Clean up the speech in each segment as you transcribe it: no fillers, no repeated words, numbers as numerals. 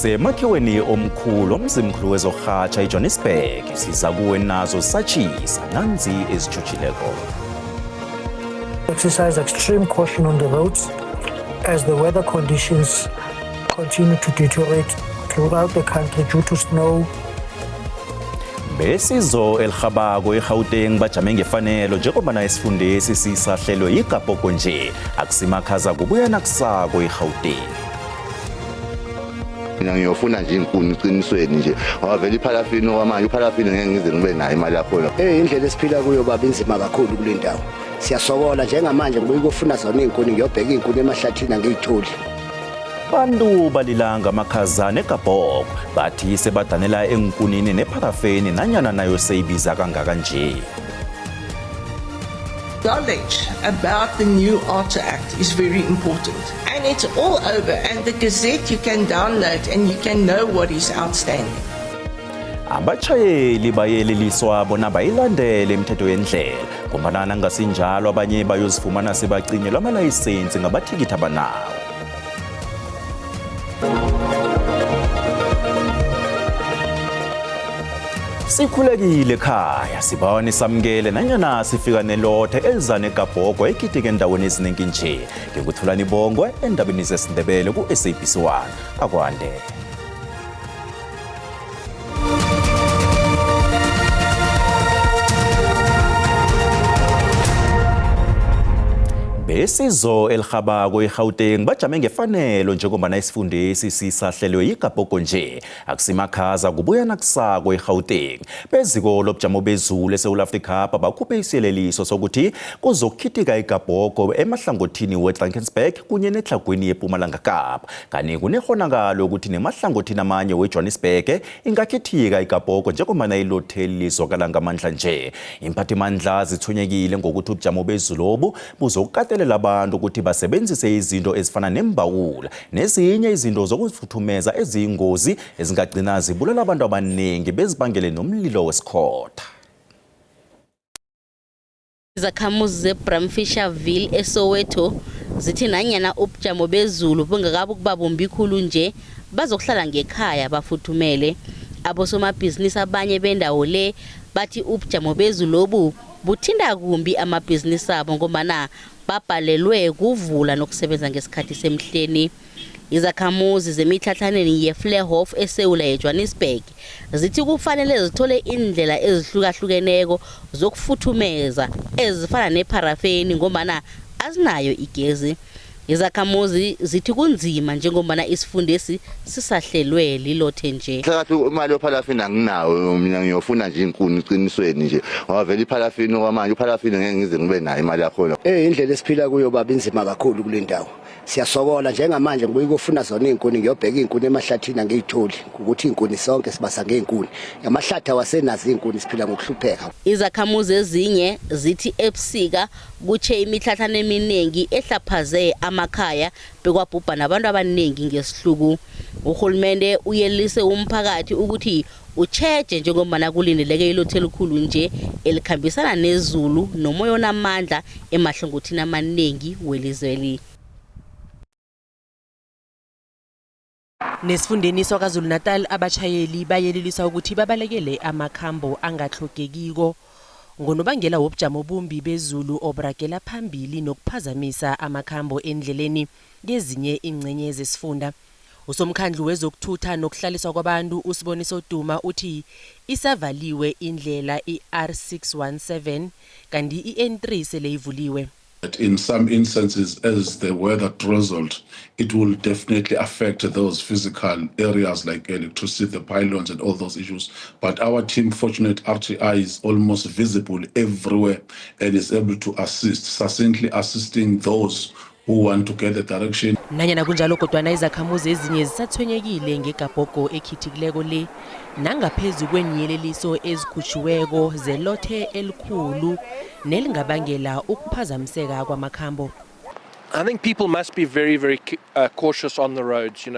Sisemakhiweni omkhulu omzimkhulu wezokurhatjha iJohannesburg, siza kuwe nazo satshisa nanzi ezitjhutjhileko. Exercise extreme caution on the roads as the weather conditions continue to deteriorate throughout the country due to snow. Besizo elirhabako eGauteng bajame ngefanelo njengoba isifundesi sisahlelwe yigabhogo nje, akusimakhaza kubuya nakusako eGauteng. Mina ngiyofuna nje inkuni eqinisweni nje, ngoba vele iphalafini okwamanje, iphalafini ngeke ngize ngibe nayo imali yakhona. Indlela esiphila kuyo baba inzima kakhulu kule ndawo. Siyasokola njengamanje, ngibuye ukufuna zona iy'nkuni, ngiyobheka iy'nkuni emahlathini angiy'tholi. Bantu balilanga amakhaza negabhoko, bathi sebadanela enkunini nepharafeni nanyana nayo seyibiza kangaka nje. Knowledge about the new ARTA Act is very important. And it's all over, and the Gazette you can download and you can know what is outstanding. Abatshayeli bayeleliswa bona bayilandele imithetho yendlela, ngombana nangasinjalo abanye bayozifumana sebacinyelwa amalayisensi ngabathikithi abanawo. Sikhulekile ekhaya, sibawa nisamukele nanyana sifika nelothe eliza negabhogo ekhithike endaweni eziningi nje. Ngikuthulani Bongwe endabeni zesiNdebele ku-SABC 1. Akwande. Besizo elirhabako eGauteng bajame ngefanelo njengoba isifundesi sisahlelwe yigabhogo nje, akusimakhaza kubuya nakusako eGauteng. Beziko lobujamo bezulu eSouth Africa bakhuphe isiyeleliso sokuthi kuzokhithika igabhogo emahlangothini weDrakensberg kunye netlhagwini yePumalanga Kapa, kanti kunehonakalo yokuthi nemahlangothini amanye weJohannesburg ingakhithika igabhogo njengoba ilotheli lizwakala ngamandla nje. Imphathimandla zithonyekile ngokuthi ubujamo bezulobu buzokukatelela abantu ukuthi basebenzise izinto ezifana nembawula nezinye izinto zokuzifuthumeza eziyingozi ezingagcina zibulala abantu abaningi bezibangele nomlilo wesikhotha. Izakhamuzi zeBramfisherville eSoweto zithi nanyana ubujamo bezulu bungakabi ukuba bumbi khulu nje, bazokuhlala ngekhaya bafuthumele. Abosomabhizinisi abanye bendawo le bathi ubujamo bezulobu buthinta kumbi amabhizinisi abo, ngombana babhalelwe kuvula nokusebenza ngesikhathi semhleni. Izakhamuzi zemitlhatlhaneni yeFleurhof eSewula yeJohannesburg zithi kufanele zithole indlela ezihlukahlukeneko zokufuthumeza ezifana nepharafeni, ngombana azinayo igezi. Izakhamuzi zithi kunzima njengombana isifundesi sisahlelwe lilothe nje. Kahle imali yophalafini anginawo, mina ngiyofuna nje inkuni eqinisweni nje, ngoba vele iphalafini okwamanje, iphalafini ngeke ngize ngibe nayo imali yakhona. Indlela esiphila kuyo baba inzima kakhulu kule ndawo. Siyasokola njengamanje, ngibuye ukufuna zona iy'nkuni, ngiyobheka iy'nkuni emahlathini angiy'tholi, ukuthi iy'nkuni sonke sibasa ngey'nkuni, amahlathi awasenazo iy'nkuni, siphila ngokuhlupheka. Izakhamuzi ezinye zithi ebusika kutshe imitlhatlhana eminingi ehlaphaze amakhaya bekwabhubha nabantu abaningi ngesihluku. Urhulumende uyelise umphakathi ukuthi utjheje njengombana kulindeleke ilothe elikhulu nje elikhambisana nezulu nomoya onamandla emahlongothini amaningi welizweli. Nesifundeni saKwaZulu-Natal abatshayeli bayeleliswa ukuthi babalekele amakhambo angatlhogekiko ngonobangela wobujamo obumbi bezulu oburagela phambili nokuphazamisa amakhambo endleleni kezinye ingcenye zesifunda. Usomkhandlu wezokuthutha nokuhlaliswa kwabantu uSiboniso Duma uthi isavaliwe indlela i-R617, kanti i-N3 sele ivuliwe. In some instances, as the weather drizzled, it will definitely affect those physical areas like electricity, the pylons, and all those issues. But our team, fortunate RTI, is almost visible everywhere and is able to assist, succinctly assisting those who want to get the direction. Nanyana kunjalo kodwana izakhamuzi ezinye zisathwenyekile ngegabhogo ekhithikileko le, nangaphezu kwenyeleliso ezikhutjhiweko zelothe elikhulu nelingabangela ukuphazamiseka kwamakhambo. I think people must be very, very cautious on the roads.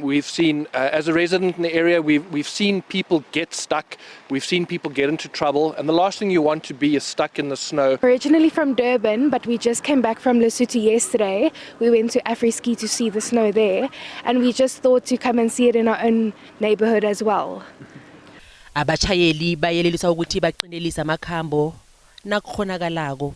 We've seen, as a resident in the area, we've seen people get stuck. We've seen people get into trouble. And the last thing you want to be is stuck in the snow. Originally from Durban, but we just came back from Lesotho yesterday. We went to Afriski to see the snow there, and we just thought to come and see it in our own neighborhood as well. Abatjhayeli bayeleliswa ukuthi baqintelise amakhambo nakukghonakalako.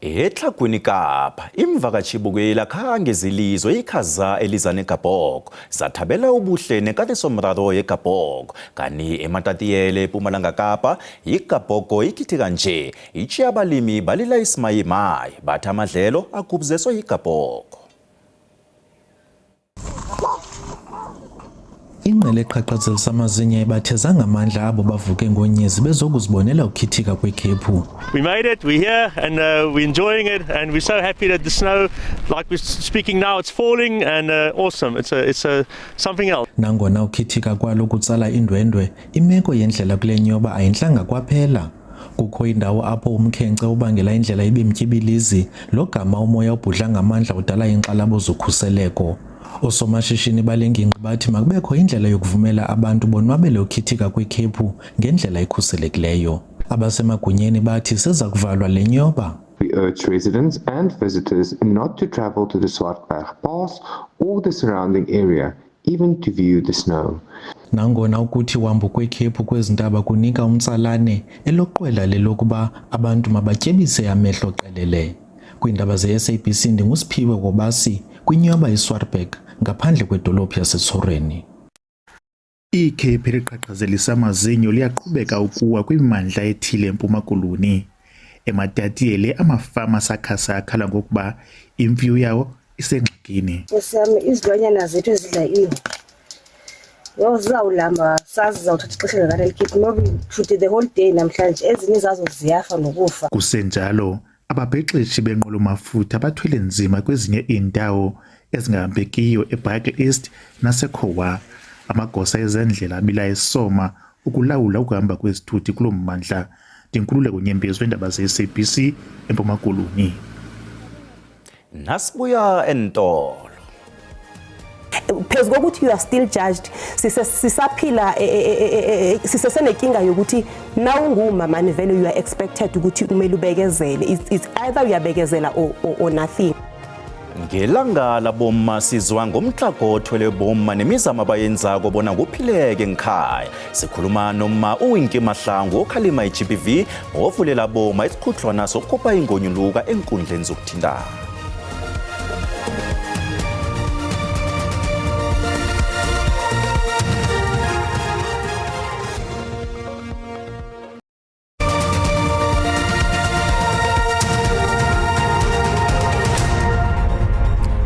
ETlhagwini Kapa, imvakatjhibukeli khange zilizwe ikhaza eliza negabhoko, zathabela ubuhle nekarisomraro yegabhoko. Kanti eMatatiyele ePumalanga Kapa, igabhoko ikhithika nje, itjhiya abalimi balila isimayimayi, bathi amadlelo agubuzeswe yigabhoko. Ingqele eqhaqhazelisa amazinyo ibatheza ngamandla abo bavuke ngonyezi bezokuzibonela ukhithika kwekhephu. We made it, we're here, and we're enjoying it, and we're so happy that the snow, like we're speaking now, it's falling, and awesome. It's something else. Nangona ukhithika kwalo kutsala indwendwe, imeko yendlela kule nyoba ayintlanga kwaphela. Kukho indawo apho umkhenkce ubangela indlela ibe mtyibilizi, logama umoya ubhudla ngamandla udala iinkxalabo zokhuseleko. Oosomashishini bale ngingqi bathi makubekho indlela yokuvumela abantu bonwabele ukhithika kwekhephu ngendlela ekhuselekileyo. Abasemagunyeni bathi seza kuvalwa le nyoba. We urge residents and visitors not to travel to the Swartberg Pass or the surrounding area, even to view the snow. Nangona ukuthi wambu kwekhephu kwezi ntaba kunika umtsalane, eloqwela lelokuba abantu mabatyebise amehlo qelele. Kwiindaba ze-SABC ndinguSiphiwe Gobasi kwinyoba iSwartberg ngaphandle kwedolophu yaseTshoreni. Ikhephu eliqhaqhazelisa amazinyo liyaqhubeka ukuwa kwimimandla ethile eMpuma Koloni. EMatatiyele amafama asakhasa akhala ngokuba imfuyo yawo isengxakini. Nkosi yami, izilwanyana zethu ezidla ingca, yho, zizawulamba, sazi zizawuthatha ixesha elingakanani likhiphe maybe futhi the whole day namhlanje, ezinye zazo ziyafa nokufa. Kusenjalo, ababhexeshi benqwelo-mafutha bathwele nzima kwezinye iindawo ezingahambekiyo eBarkly East naseKhowa. Amagosa ezendlela abila esoma ukulawula ukuhamba kwezithuthi kuloo mmandla. Ndinkululeko Nyembezi weendaba ze-SABC eMpuma Koloni. Nasibuya entolo. Phezu kokuthi you are still judged, sisaphila sisesenenkinga yokuthi nawungumama vele you are expected ukuthi kumele ubekezele. It's either uyabekezela or nothing. Ngelanga labomma sizwa ngomtlago othwele bomma nemizamo abayenzako bona kuphileke ngikhaya. Sikhuluma noma uWinki Mahlangu okhalima i-GBV ovulela boma isikhudlwana sokukhupha ingonyuluka enkundleni zokuthintana.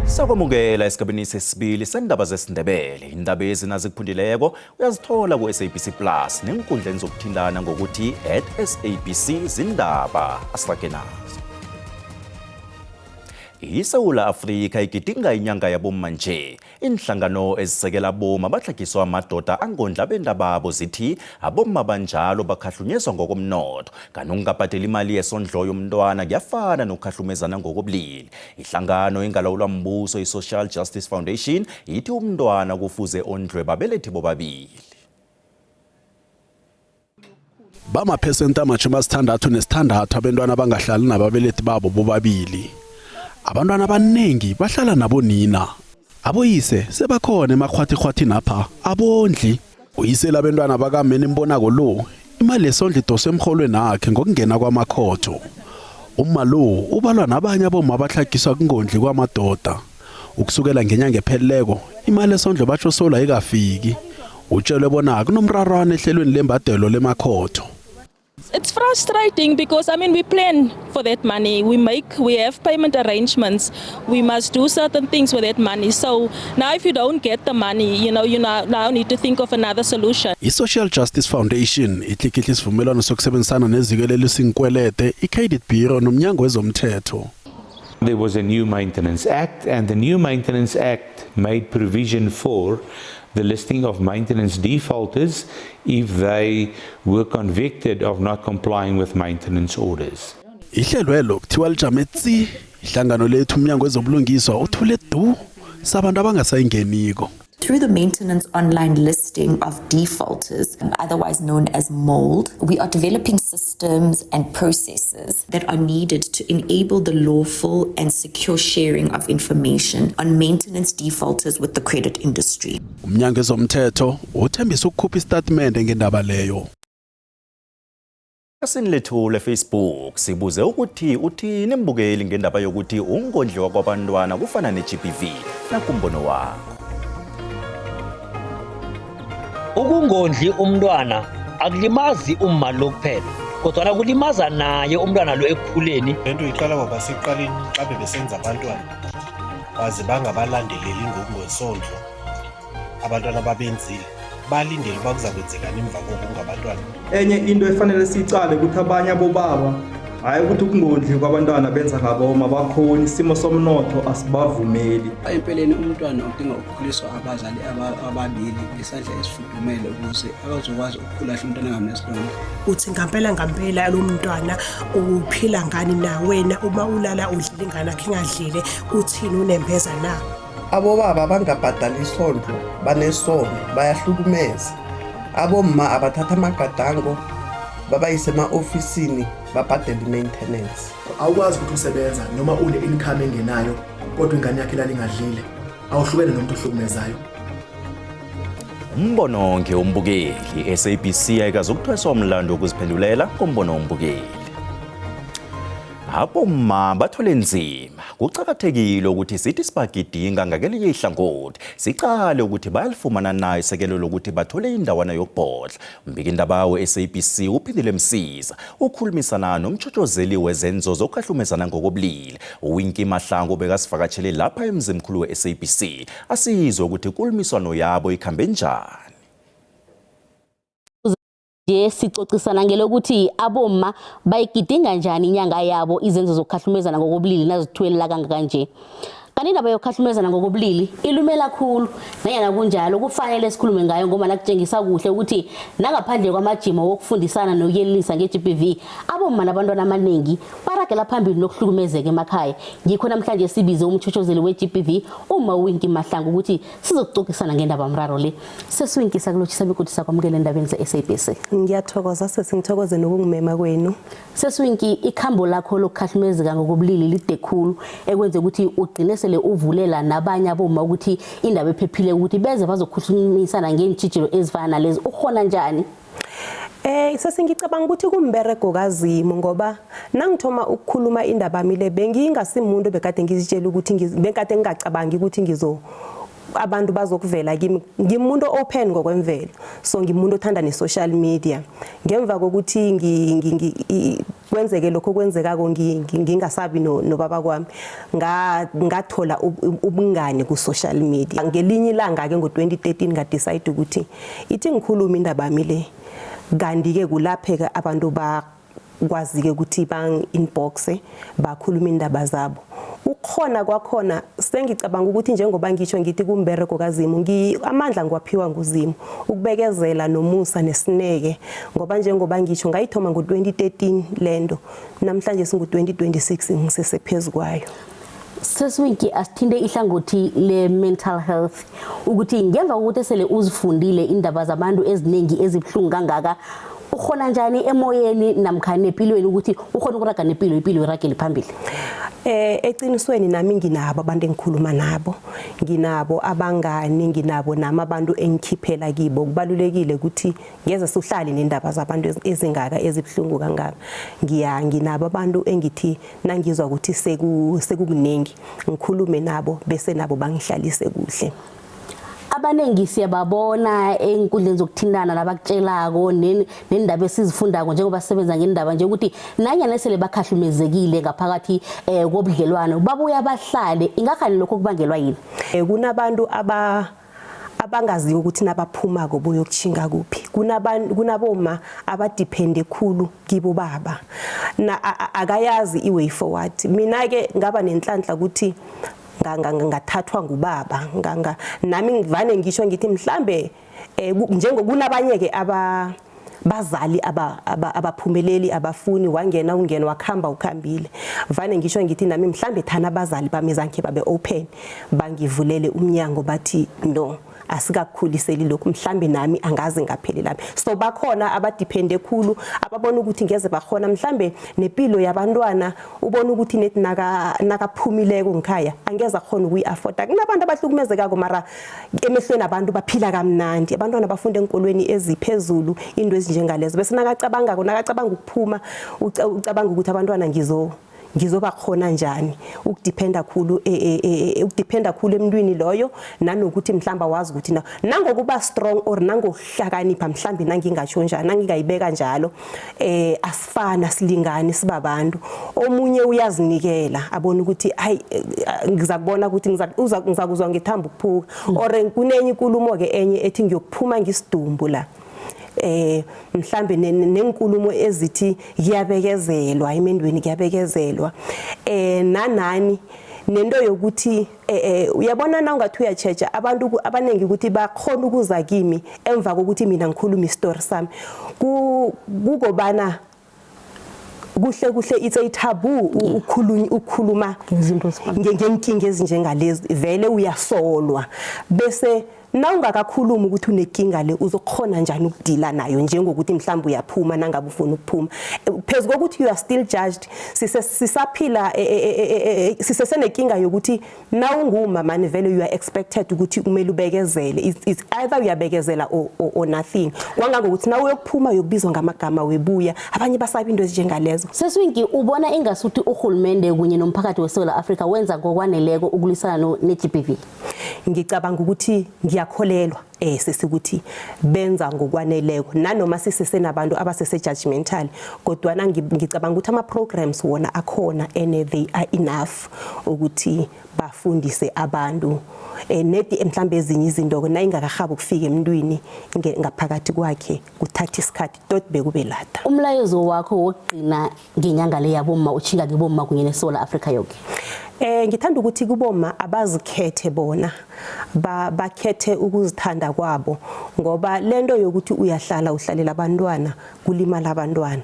Sakwamukela esigabeni sesibili sendaba zesiNdebele. Indaba ezinaziphundileko uyazithola ku-SABC Plus nenkundleni zokuthintana ngokuthi @SABC Zindaba. Asirage nazo. ISewula Afrika igidinga inyanga yabomma nje. Inhlangano ezisekela boma batlhagiswa amadoda angondla bendababo zithi abomma banjalo bakhahlunyezwa ngokomnotho. Kanti ukungabhadeli imali yesondlo yomntwana kuyafana nokukhahlumezana ngokobulili. Ihlangano engalawulwa mbuso i-Social Justice Foundation ithi umntwana kufuze ondlwe babelethi bobabili. Bamaphesenti 66 abentwana abangahlali nababelethi babo bobabili. Abantwana abaningi bahlala nabonina. Aboyise sebakhona emakhwathikghwathini apha abondli. Uyise labentwana bakameni imbonako lo, imali yesondlo idoswe emrholweni akhe ngokungena kwamakhotho. Umma lo ubalwa nabanye abomma abatlhagiswa kungondli kwamadoda. Ukusukela ngenyanga epheleleko, imali esondlo batsho solo ayikafiki. Utshelwe bona kunomrarwana ehlelweni lembadelo lemakhotho. It's frustrating because, I mean, we plan for that money. We have payment arrangements. We must do certain things with that money. So now if you don't get the money, you now need to think of another solution. I-Social Justice Foundation itlikihla isivumelwano sokusebenzisana neziko elisinkwelede i-Credit Bureau nomnyango wezomthetho. There was a new Maintenance Act, and the new Maintenance Act made provision for the listing of maintenance defaulters if they were convicted of not complying with maintenance orders. Ihlelwelo kuthiwa lijame tsi. Ihlangano lethu umnyango wezobulungiswa uthule du sabantu abangasayingeniko. Through the maintenance online listing of defaulters, otherwise known as MOLD, we are developing systems and processes that are needed to enable the lawful and secure sharing of information on maintenance defaulters with the credit industry. Umnyango wezomthetho uthembisa ukukhupha isitatimende ngendaba leyo. Ekhasini lethu leFacebook sibuze ukuthi uthini mbukeli ngendaba yokuthi ukungondliwa kwabantwana kufana ne-GBV, nakumbono wakho. Ukungondli umntwana akulimazi umma lo kuphela, kodwana kulimaza naye umntwana lo ekukhuleni. Le nto iqala kwabasekuqaleni xa bebesenza abantwana, baze bangabalandeleli ngokungesondlo abantwana babenzile, balindele uba kuza kwenzekani emva koko ngabantwana. Enye into efanele siyicale ukuthi abanye abobaba, hhayi ukuthi ukungondli kwabantwana benza ngaboma, bakhoni isimo somnotho asibavumeli. Empeleni umntwana udinga ukukhuliswa abazali ababili ngesandla esifudumele ukuze azokwazi ukukhula kahle umntwana angabi nesilonda. Uthi ngampela ngampela lo mntwana uphila ngani na wena uma ulala udlile ingane akhe ingadlile, uthini unembeza na? Abobaba bangabhadali isondlo banesono, bayahlukumeza. Abomma abathatha amagadango babayise ema-ofisini babhadele i-maintenance. Awukwazi ukuthi usebenza noma une-income engenayo kodwa ingane yakhe ilala ingadlile. Awuhlukene nomuntu ohlukumezayo. Umbono ngewombukeli. I-SABC ayikazukuthweswa umlando wokuziphendulela kumbono wombukeli. Abomma bathwele nzima. Kuqakathekile ukuthi sithi sibagidinga, ngakelinye ihlangothi sicale ukuthi bayalifumana na isekelo lokuthi bathole indawana yokubhodla. Umbikindaba we-SABC uPhindile Msiza ukhulumisana nomtshotshozeli wezenzo zokukhahlumezana ngokobulili uWinkie Mahlangu, bekasivakatshele lapha emzimkhulu we-SABC. Asizwe ukuthi ikulumiswano yabo ikhambe njani. Nje sicocisana ngelokuthi abomma bayigidinga njani inyanga yabo izenzo zokukhahlumezana ngokobulili nazithwelela kangaka nje. Kanti indaba yokukhahlumezana ngokobulili ilumela khulu, nanyana kunjalo kufanele sikhulume ngayo ngoba nakutshengisa kuhle ukuthi nangaphandle kwamajimo wokufundisana nokuyelelisa nge-GBV, abomma nabantwana abaningi baragela phambili nokuhlukumezeka emakhaya. Ngikho namhlanje sibize umtshotshozeli we-GBV uma uWinkie Mahlangu ukuthi sizokucocisana ngendaba mraro le. Sesi Winkie, sakulotshisa begodu sakwamukela endabeni ze-SABC. Ngiyathokoza sesi, ngithokoze nokungimema kwenu. Sesi Winkie, ikhambo lakho lokukhahlukumezeka ngokobulili lide khulu, ekwenze ukuthi ugcine sele uvulela nabanye aboma ukuthi indaba ephephile ukuthi beze bazokhulumisana ngeentjhijilo ezifana nalezi. Ukhona njani? Sesingicabanga ukuthi kumberego kaZimu, ngoba nangithoma ukukhuluma indaba yami le bengingasimuntu bekade ngizitshela ukuthi bekade ngingacabangi ukuthi ngizo abantu bazokuvela kimi. Ngimuntu open ngokwemvelo, so ngimuntu othanda ne-social media. Ngemva kokuthi kwenzeke lokho kwenzekako, ngingasabi nobaba kwami, ngathola ubungani ku-social media. Ngelinye ilanga-ke ngo-2013 ngadecide ukuthi ithi ngikhulume indaba yami le, kanti-ke kulapheke abantu bakwazi-ke ukuthi bang-inboxe bakhuluma indaba zabo. Ukukhona kwakhona sengicabanga ukuthi njengoba ngisho ngithi kumbereko kaZimu, amandla ngiwaphiwa nguZimu, ukubekezela nomusa nesineke, ngoba njengoba ngisho ngayithoma ngo-2013 lento, namhlanje singu-2026 ngisesephezu kwayo. Sesi Winkie, asithinte ihlangothi le-mental health, ukuthi ngemva kokuthi sele uzifundile indaba zabantu eziningi ezibuhlungu kangaka, ukhona njani emoyeni namkha nempilweni ukuthi ukhona ukuraga nempilo, impilo iragele phambili? Eqinisweni nami nginabo abantu engikhuluma nabo, nginabo abangani, nginabo nami abantu engikhiphela kibo. Kubalulekile ukuthi ngeze suhlale nendaba zabantu ezingaka ezibhlungu kangaka. Nginabo abantu engithi nangizwa ukuthi sekukuningi ngikhulume nabo, bese nabo bangihlalise kuhle. Abaningi siyababona enkundleni zokuthintana labakutshelako nendaba esizifundako njengoba sisebenza ngendaba nje, ukuthi nanyana sele bakhahlumezekile ngaphakathi kobudlelwano babuya bahlale. Ingakhani lokho kubangelwa yini? Kunabantu abangaziyo ukuthi nabaphumako boyokuchinga kuphi. Kunaboma abadepende khulu kibo baba na akayazi i-way forward. Mina ke ngaba nenhlanhla ukuthi ngathathwa ngubaba, nami ngivane ngisho ngithi mhlambe njengokunabanye ke aba Bazali abaphumeleli, abafuni wangena, ungena wakhamba, ukhambile. Vane ngisho ngithi nami mhlambe thana abazali bami zange babe open, bangivulele umnyango, bathi no, asikakukhuliseli lokhu, mhlambe nami angaze ngaphelelami. So bakhona abadepende khulu, ababona ukuthi ngeze bakhona mhlambe nempilo yabantwana, ubona ukuthi nethi nakaphumileko ngikhaya angeze akhona ukuyi-afforda. Kunabantu abahlukumezekako, mara emehlweni abantu baphila kamnandi, abantwana bafunda enkolweni eziphezulu, into ezinjengalezo. Bese nakacabangako, nakacabanga ukuphuma, ucabanga ukuthi abantwana ngizoba khona njani. Ukudependa khulu, ukudependa khulu emntwini loyo, nanokuthi mhlamba wazi ukuthi na nangokuba strong or nangokuhlakanipha, mhlambi nangingatsho njani, nangingayibeka njalo, asifana, silingani sibabantu. Omunye uyazinikela, abona ukuthi hayi, ngizakubona ukuthi ngizakuzwa ngithamba ukuphuka, or kunenye inkulumo ke enye ethi ngiyokuphuma ngisidumbu la. Mhlambe nenkulumo ezithi kuyabekezelwa emendweni, kuyabekezelwa nanani nento yokuthi uyabona na ungathi uyachecha abantu abanengi ukuthi bakhona ukuza kimi emva kokuthi mina ngikhuluma isitori sami, kukobana kuhle kuhle it's a taboo ukukhuluma ngenkinga ezinjengalezi. Vele uyasolwa, bese na ungakakhulumi ukuthi unenkinga le, uzokhona njani ukudila nayo? Njengokuthi mhlawumbe uyaphuma, nangabe ufuna ukuphuma, phezu kokuthi you are still judged. Sisaphila, sisesenenkinga yokuthi na unguma mani vele you are expected ukuthi kumele ubekezele. It's either uyabekezela or nothing. Kwangangokuthi na uyokuphuma uyokubizwa ngamagama webuya, abanye basaba into ezinjengalezo. Sesi Winkie, ubona ingasuthi urhulumende kunye nomphakathi weSouth Africa wenza ngokwaneleko ukulwisana ne-GBV? Ngicabanga ukuthi, ngiyakholelwa sesikuthi benza ngokwaneleko, nanoma sisesenabantu abasese judgmental, kodwa ngicabanga ukuthi ama programs wona akhona and they are enough ukuthi bafundise abantu, nedi mhlambe ezinye izinto na ingakahabi ukufika emntwini ngaphakathi kwakhe, kuthatha isikhathi tot bekube lada. Umlayezo wakho wokugcina ngenyanga le yabomma utshinga kibomma kunye neSouth Africa yoke? Ngithanda ukuthi kuboma abazikhethe bona, bakhethe ukuzithanda kwabo, ngoba lento yokuthi uyahlala uhlalela abantwana kulimala abantwana.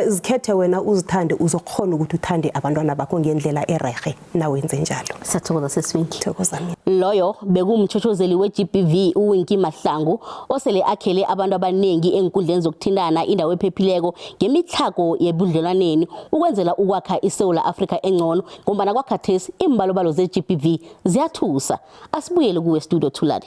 Zikhethe wena, uzithande, uzokhona ukuthi uthande abantwana bakho ngendlela erehe nawenze njalo. Siyathokoza, sesi Winkie. Thokoza mina. Loyo bekumtshotshozeli we-GBV uWinkie Mahlangu, osele akhele abantu abaningi enkundleni zokuthintana indawo ephephileko ngemitlhago yebudlelwaneni ukwenzela ukwakha iSouth Africa engcono, ngombana kwakhathesi imbalobalo ze-GBV ziyathusa. Asibuyele kuwe studio, Thulani.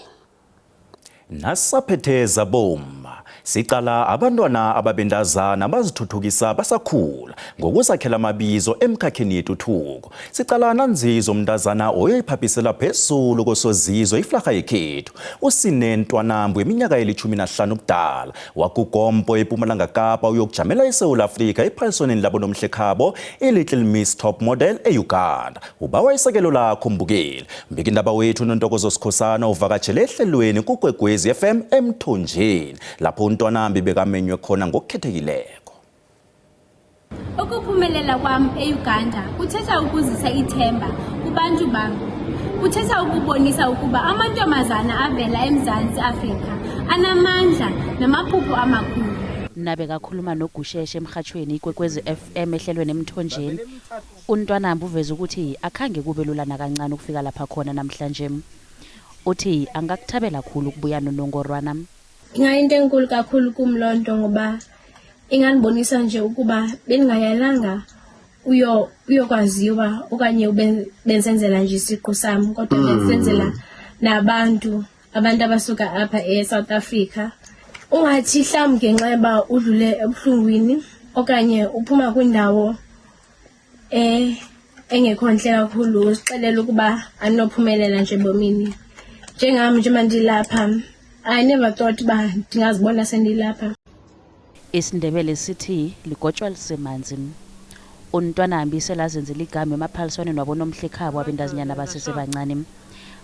Nasaphetheza bomma, sicala abantwana ababentazana bazithuthukisa basakhula ngokuzakhela amabizo emkhakheni yetuthuko. Sicala nanzizo umntazana oyoyiphaphisela phezulu kosozizo iflarha yekhethu, uSine Ntwanambu, iminyaka eli-15 ubudala, wakugompo ePumalanga Kapa, uyokujamela iSewula Afrika ephaliswaneni labo nomhlekhabo i-Little Miss Top Model e-Uganda. Ubawa isekelo lakho mbukeli. Mbikindaba wethu Nontokozo Sikhosana uvakatshele ehlelweni kuKwekwezi FM emthonjeni lapho uNtwanambi bekamenywe khona ngokukhethekileko. Ukuphumelela kwam e-Uganda kuthetha ukuzisa ithemba kubantu bam. Kuthetha ukubonisa ukuba amantombazana avela eMzantsi Afrika anamandla namaphupho amakhulu. Nabekakhuluma noGusheshe emrhatjhweni Ikwekwezi FM ehlelweni Emthonjeni, uNtwanambi uveze ukuthi akhange kube lula nakancane ukufika lapha khona namhlanje. Uthi angakuthabela khulu ukubuya nonongorwana. Ingayinto enkulu kakhulu kum loo nto, ngoba ingandibonisa nje ukuba bendingayalanga uyokwaziwa okanye benzenzela nje isiqu sam, kodwa benzenzela nabantu, abantu abasuka apha eSouth Africa. Ungathi mhlawumbi ngenxa yoba udlule ebuhlungwini okanye uphuma kwindawo engekho ntle kakhulu, uzixelela ukuba andinophumelela nje ebomini. Njengam njengoba ndilapha, I never thought uba ndingazibona sendilapha. IsiNdebele sithi ligotshwa lisemanzi. UNtwanambi selazenzela igama emaphaliswaneni wabonomhlekhabo abentazinyana abasesebancane.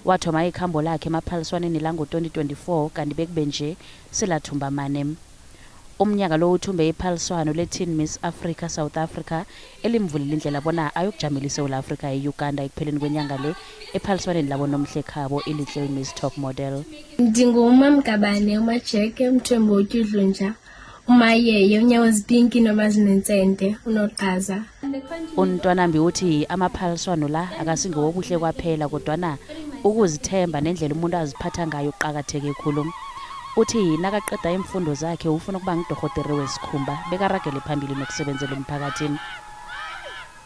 Wathoma ikhambo lakhe emaphaliswaneni lango-2024, kanti bekube nje selathumba mane. Umnyaka lo uthumbe iphaliswano le-Teen Miss Africa South Africa, elimvulile indlela bona ayokujamela iSewula Afrika e-Uganda ekupheleni kwenyanga le ephaliswaneni labonomhlekhabo i-Little Miss Top Model. NdinguMamgabane uMajeke Mthembu Tyudlunja. Umayeye, unyawo zipinki noma zinensente, unoqhaza. Untwanambi uthi amaphaliswano la akasingowobuhle kwaphela kodwana ukuzithemba nendlela umuntu aziphatha ngayo kuqakatheke khulu. Uthi nakaqeda iimfundo zakhe ufuna ukuba ngudorhodere wesikhumba bekaragele phambili nokusebenzela umphakathi.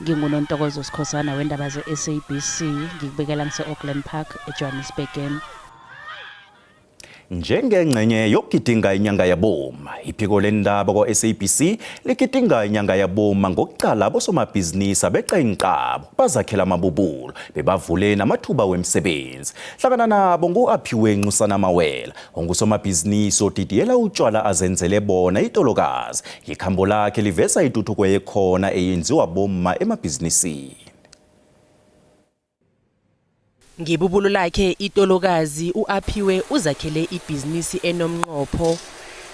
Ngingunontokozo Sikhosana wendaba ze-SABC ngikubekela ngise-Auckland Park eJohannesburg. Njengengxenye yokugidinga inyanga yaboma, iphiko lendaba kwa-SABC ligidinga inyanga yaboma ngokuqala abosomabhizinisi abeqa inqabo bazakhela amabubulo bebavule namathuba wemisebenzi. Hlangana nabo ngu-Aphiwe Nxusana Mawela, ongusomabhizinisi odidiyela utshwala azenzele bona itolokazi. Ikhambo lakhe liveza intuthuko ekhona eyenziwa bomma emabhizinisini. Ngebubulo lakhe itolokazi u-Aphiwe uzakhele ibhizinisi enomnqopho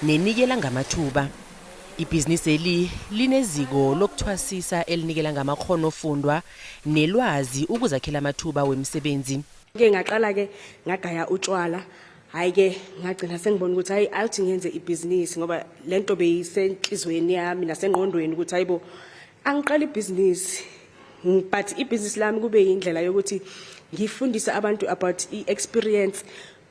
nenikela ngamathuba. Ibhizinisi eli lineziko lokuthwasisa elinikela ngamakghonofundwa nelwazi ukuzakhela amathuba wemisebenzi. Ke ngaqala ke ngagaya utshwala, hayi ke ngagcina sengibona ukuthi hayi awuthi ngenze ibhizinisi ngoba lento beyisenhlizweni yami nasengqondweni ukuthi hayibo angiqala ibhizinisi, but ibhizinisi lami kube yindlela yokuthi ngifundise abantu about i-experience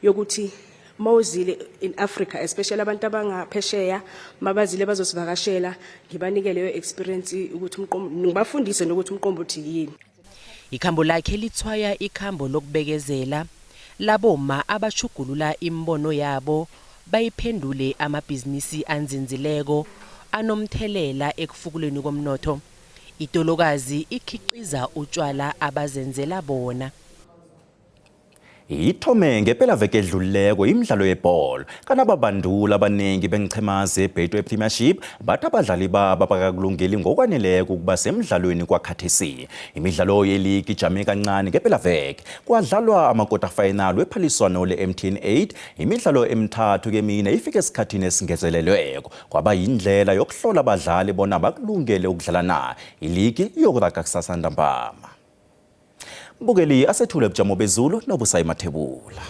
yokuthi mawuzile in Africa, especially abantu abangaphesheya mabazile bazosivakashela, ngibanike leyo experience ukuthi umqombo, ngibafundise nokuthi umqombothi yini. Ikhambo lakhe lithwaya ikhambo lokubekezela laboma abachugulula imbono yabo bayiphendule amabhizinisi anzinzileko anomthelela ekufukuleni komnotho. Itolokazi ikhiqiza utshwala abazenzela bona. Ithome ngepelaveke edlulileko imidlalo yebholo kanababandula abaningi bengichema zeBetway Premiership bathi abadlali babo abakakulungeli ngokwaneleko ukuba semdlalweni kwakhathesi. Imidlalo yeligi ijame kancane ngepelaveke kwadlalwa amakota final wephaliswano le-MTN 8. Imidlalo emithathu kemine ifike esikhathini esingezelelweko kwaba yindlela yokuhlola abadlali bona bakulungele ukudlala na. Iligi iyokuraga kusasa ntambama. Mbukeli, asethule ubujamo bezulu nobusayi Mathebula.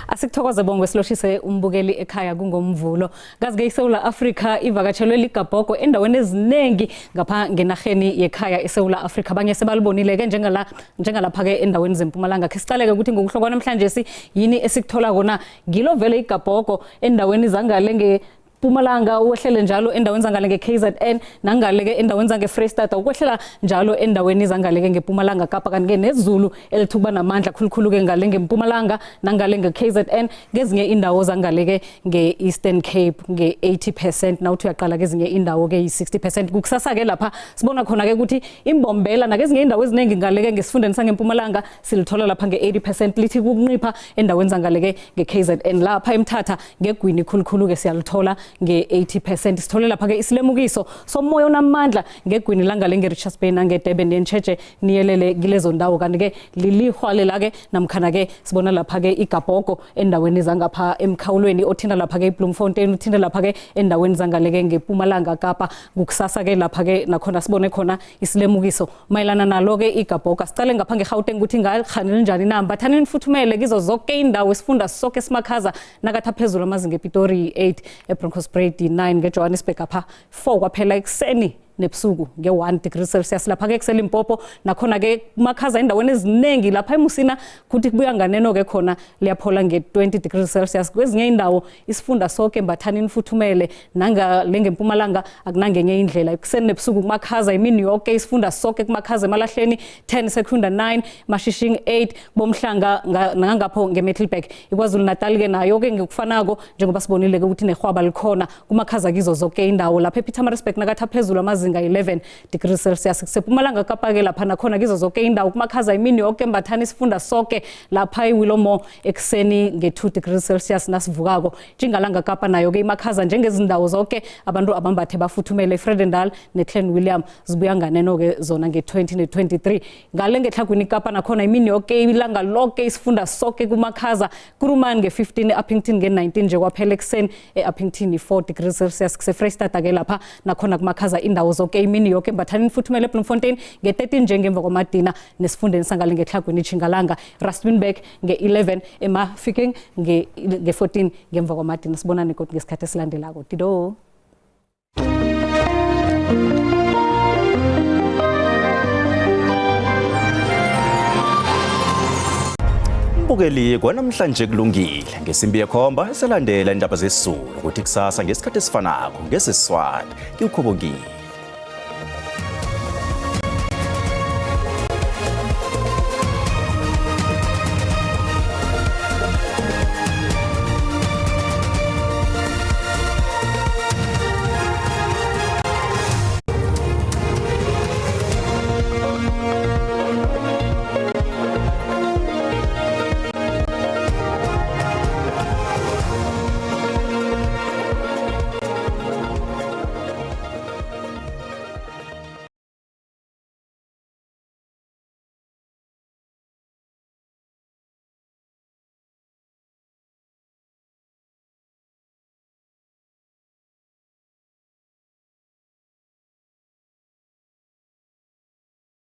Asikuthokoze Bongwe, siloshise umbukeli ekhaya kungomvulo. Kazi-ke iSewula Afrika ivakatshelwe ligabhogo endaweni eziningi ngapha ngenarheni yekhaya eSewula Afrika. Abanye sebalibonile-ke njengalapha-ke endaweni zempumalanga. Khe siqaleke ukuthi ngokuhlokwa namhlanje si yini esikuthola kona ngilo vele igabhogo endaweni zangale nge Mpumalanga, uwehlele njalo endaweni zangale nge-KZN nangale-ke endaweni zange-Freystata, ukwehlela njalo endaweni zangale-ke ngeMpumalanga Kapa. Kanti-ke nezulu elithi ukuba namandla khulukhulu-ke ngale ngeMpumalanga nangale nge-KZN, ngezinye indawo zangale-ke nge-Eastern Cape nge-80%, nawuthi uyaqala kezinye indawo-ke yi-60%. Kukusasa-ke lapha sibona khona-ke ukuthi imbombela nakezinye indawo eziningi ngale-ke ngesifundeni sangempumalanga silithola lapha nge-80%, lithi kukunqipha endaweni zangale-ke nge-KZN. Lapha eMthatha ngegwini khulukhulu-ke siyalithola nge-80%. Sithole lapha-ke isilemukiso somoya onamandla ngegwini langale nge-Richards Bay nange-Durban, nentsheje niyelele kilezo ndawo. Kanti-ke lilihwa lela-ke namkhana-ke sibona lapha-ke igabhogo endaweni zangapha emkhawulweni othinta lapha-ke iBloemfontein, uthinta lapha-ke endaweni zangale-ke ngePumalanga Kapa. Kukusasa-ke lapha-ke nakhona sibone khona isilemukiso mayelana nalo-ke igabhogo. Sicale ngapha ngeGauteng ukuthi ngakhaneli njani na. Mbathani nifuthumele kizo zonke indawo, isifunda soke simakhaza. Nakatha phezulu amazinga ePitori 8, eBronkhorstspruit 9, ngeJohannesburg apha 4 kwaphela ekuseni nebusuku nge-1 degree Celsius. Lapha-ke kuseLimpopo nakhona-ke kumakhaza endaweni eziningi. Lapha eMusina kuthi kubuya nganeno-ke khona liyaphola nge-20 degrees Celsius. Kwezinye indawo isifunda soke mbathani nifuthumele, nangale ngempumalanga akunangenye indlela, ekuseni nebusuku kumakhaza imini yonke, isifunda soke kumakhaza. Emalahleni 10, Secunda 9, Mashishing 8, Bomhlanga nangapho ngeMiddelburg. iKwaZulu Natal-ke nayo-ke ngikufanako, njengoba sibonile-ke ukuthi nehwaba likhona, kumakhaza kizo zonke indawo. Lapha ePietermaritzburg nakatha phezulu amazinga 11 degrees Celsius. Kusepumalanga Kapa-ke lapha nakhona kizo zonke indawo kumakhaza imini yonke, mbathani isifunda soke. Lapha eWillowmore ekuseni nge-2 degrees Celsius nasivukako. Tjingalanga Kapa nayo-ke imakhaza njengezindawo zonke, abantu abambathe bafuthumele. iVredendal neClan William zibuya nganeno-ke zona nge-20 ne-23. Ngale ngetlhagwini Kapa nakhona imini yoke, ilanga loke, isifunda soke kumakhaza. Kuruman nge-15, Upington nge-19 nje kwaphela ekuseni, e-Upington i-4 degrees Celsius. KuseFreystata-ke lapha nakhona kumakhaza indawo. zoke imini yoke. Embathanini futhumele eBloemfontein nge-13 njengemva kwamadina, nesifundeni sangale ngetlhagwini Tjingalanga, Rustenburg nge-11, eMafikeng nge-14 ngemva kwamadina. Sibonane godu ngesikhathi esilandelako. Dido. Mbukeli, kwanamhlanje kulungile. Ngesimbi yekhomba selandela indaba zesiZulu, kuthi kusasa ngesikhathi esifanako ngesiswati. Ngiwukhobokile.